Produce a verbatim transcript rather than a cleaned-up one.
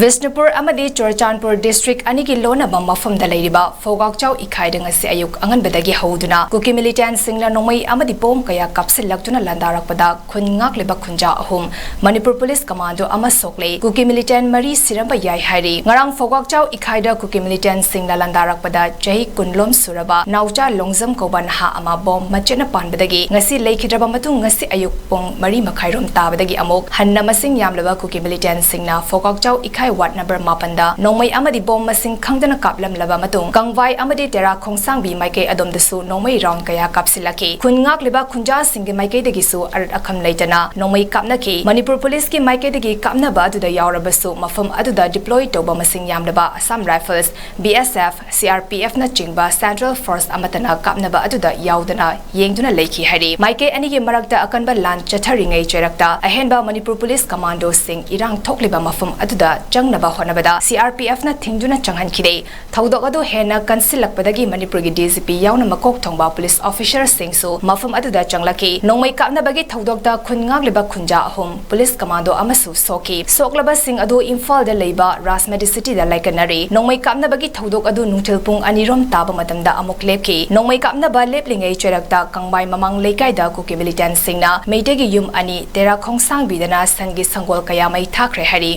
ꯕꯤꯁꯅꯨꯄꯨꯔ ꯑꯃꯗꯤ ꯆꯨꯔꯆꯥꯟꯄꯨꯔ district ꯑꯅꯤꯒꯤ ꯂꯣꯟꯅꯕ ꯃꯐꯝꯗ ꯂꯩꯔꯤꯕ ꯐꯧꯒꯥꯛꯆꯥꯎ ꯏꯈꯥꯏꯗ ꯉꯁꯤ ꯑꯌꯨꯛ ꯑꯉꯟꯕꯗꯒꯤ ꯍꯧꯗꯨꯅ ꯀꯨꯀꯤ militantꯁꯤꯡꯅ ꯅꯣꯡꯃꯩ ꯑꯃꯗꯤ bomb ꯀꯌꯥ ꯀꯥꯞꯁꯤꯜꯂꯛꯇꯨꯅ ꯂꯥꯟꯗꯥꯔꯛꯄꯗ ꯈꯨꯟ ꯉꯥꯛꯂꯤꯕ ꯈꯨꯟꯖꯥ ꯑꯍꯨꯝ, ꯃꯅꯤꯄꯨꯔ police commando ꯑꯃ ꯁꯣꯛꯂꯦ꯫ ꯀꯨꯀꯤ militant ꯃꯔꯤ ꯁꯤꯔꯝꯕ ꯌꯥꯏ ꯍꯥꯏꯔꯤ꯫ ꯉꯔꯥꯡ ꯐꯧꯒꯥꯛꯆꯥꯎ ꯏꯈꯥꯏꯗ ꯀꯨꯀꯤ militantꯁꯤꯡꯅ ꯂꯥꯟꯗꯥꯔꯛꯄꯗ ꯆꯍꯤ ꯀꯨꯟꯂꯣꯝ ꯁꯨꯔꯕ ꯅꯥꯎꯆꯥ ꯂꯣꯡꯖꯝ ꯀꯧꯕ ꯅꯍꯥ ꯑꯃ bomb ꯃꯆꯦꯠꯅ ꯄꯥꯟꯕꯗꯒꯤ ꯉꯁꯤ ꯂꯩꯈꯤꯗ꯭ꯔꯕ ꯃꯇꯨꯡ, ꯉꯁꯤ ꯑꯌꯨꯛ ꯄꯨꯡ ꯃꯔꯤ ꯃꯈꯥꯏꯔꯣꯝ ꯇꯥꯕꯗꯒꯤ ꯑꯃꯨꯛ ꯍꯟꯅ ꯃꯁꯤꯡ ꯌꯥꯝꯂꯕ ꯀꯨꯀꯤ militantꯁꯤꯡꯅ ꯐꯧꯒꯥꯛꯆꯥꯎ ꯏꯈꯥꯏ ward number ꯃꯥꯄꯟꯗ ꯅꯣꯡꯃꯩ ꯑꯃꯗꯤ bomb ꯃꯁꯤꯡ ꯈꯪꯗꯅ ꯀꯥꯞꯂꯝꯂꯕ ꯃꯇꯨꯡ, ꯀꯪꯕꯥꯏ ꯑꯃꯗꯤ ꯇꯦꯔꯥ ꯈꯣꯡꯁꯥꯡꯕꯤ ꯃꯥꯏꯀꯩ ꯑꯗꯣꯝꯗꯁꯨ ꯅꯣꯡꯃꯩ round ꯀꯌꯥ ꯀꯥꯞꯁꯤꯜꯂꯛꯈꯤ꯫ ꯈꯨꯟ ꯉꯥꯛꯂꯤꯕ ꯈꯨꯟꯖꯥꯁꯤꯡꯒꯤ ꯃꯥꯏꯀꯩꯗꯒꯤꯁꯨ ꯑꯔꯨꯠ ꯑꯈꯝ ꯂꯩꯇꯅ ꯅꯣꯡꯃꯩ ꯀꯥꯞꯅꯈꯤ꯫ ꯃꯅꯤꯄꯨꯔ policeꯀꯤ ꯃꯥꯏꯀꯩꯗꯒꯤ ꯀꯥꯞꯅꯕ ꯑꯗꯨꯗ ꯌꯥꯎꯔꯕꯁꯨ, ꯃꯐꯝ ꯑꯗꯨꯗ deploy ꯇꯧꯕ ꯃꯁꯤꯡ ꯌꯥꯝꯂꯕ Assam Rifles, B S F, C R P Fꯅꯆꯤꯡꯕ central force ꯑꯃꯠꯇꯅ ꯀꯥꯞꯅꯕ ꯑꯗꯨꯗ ꯌꯥꯎꯗꯅ ꯌꯦꯡꯗꯨꯅ ꯂꯩꯈꯤ ꯍꯥꯏꯔꯤ꯫ ꯃꯥꯏꯀꯩ ꯑꯅꯤꯒꯤ ꯃꯔꯛꯇ ꯑꯀꯟꯕ ꯂꯥꯟ ꯆꯠꯊꯔꯤꯉꯩ ꯆꯩꯔꯛꯇ ꯑꯍꯦꯟꯕ ꯃꯅꯤꯄꯨꯔ police commandoꯁꯤꯡ ꯏꯔꯥꯡ ꯊꯣꯛꯂꯤꯕ ꯃꯐꯝ ꯑꯗꯨꯗ ꯆꯪꯅꯕ ꯍꯣꯠꯅꯕꯗ C R P Fꯅ ꯊꯤꯡꯗꯨꯅ ꯆꯪꯍꯟꯈꯤꯗꯦ꯫ ꯊꯧꯗꯣꯛ ꯑꯗꯨ ꯍꯦꯟꯅ ꯀꯟꯁꯤꯜꯂꯛꯄꯗꯒꯤ ꯃꯅꯤꯄꯨꯔꯒꯤ D G P ꯌꯥꯎꯅ ꯃꯀꯣꯛ ꯊꯣꯡꯕ police officerꯁꯤꯡꯁꯨ ꯃꯐꯝ ꯑꯗꯨꯗ ꯆꯪꯂꯛꯈꯤ꯫ ꯅꯣꯡꯃꯩ ꯀꯥꯞꯅꯕꯒꯤ ꯊꯧꯗꯣꯛꯇ ꯈꯨꯟ ꯉꯥꯛꯂꯤꯕ ꯈꯨꯟꯖꯥ ꯑꯍꯨꯝ, police commando ꯑꯃꯁꯨ ꯁꯣꯛꯈꯤ꯫ ꯁꯣꯛꯂꯕꯁꯤꯡ ꯑꯗꯨ ꯏꯝꯐꯥꯜꯗ ꯂꯩꯕ ꯔꯥꯖꯃꯦꯗꯤ Cityꯗ ꯂꯥꯏꯀꯠꯅꯔꯤ꯫ ꯅꯣꯡꯃꯩ ꯀꯥꯞꯅꯕꯒꯤ ꯊꯧꯗꯣꯛ ꯑꯗꯨ ꯅꯨꯡꯊꯤꯜ ꯄꯨꯡ ꯑꯅꯤꯔꯣꯝ ꯇꯥꯕ ꯃꯇꯝꯗ ꯑꯃꯨꯛ ꯂꯦꯞꯈꯤ꯫ ꯅꯣꯡꯃꯩ ꯀꯥꯞꯅꯕ ꯂꯦꯞꯂꯤꯉꯩ ꯆꯩꯔꯛꯇ ꯀꯪꯕꯥꯏ ꯃꯃꯥꯡ ꯂꯩꯀꯥꯏꯗ ꯀꯨꯀꯤ militantꯁꯤꯡꯅ ꯃꯩꯇꯩꯒꯤ ꯌꯨꯝ ꯑꯅꯤ ꯇꯦꯔꯥ ꯈꯣꯡꯁꯥꯡꯕꯤꯗꯅ ꯁꯟꯒꯤ ꯁꯪꯒꯣꯜ ꯀꯌꯥ ꯃꯩ ꯊꯥꯈ꯭ꯔꯦ ꯍꯥꯏꯔꯤ꯫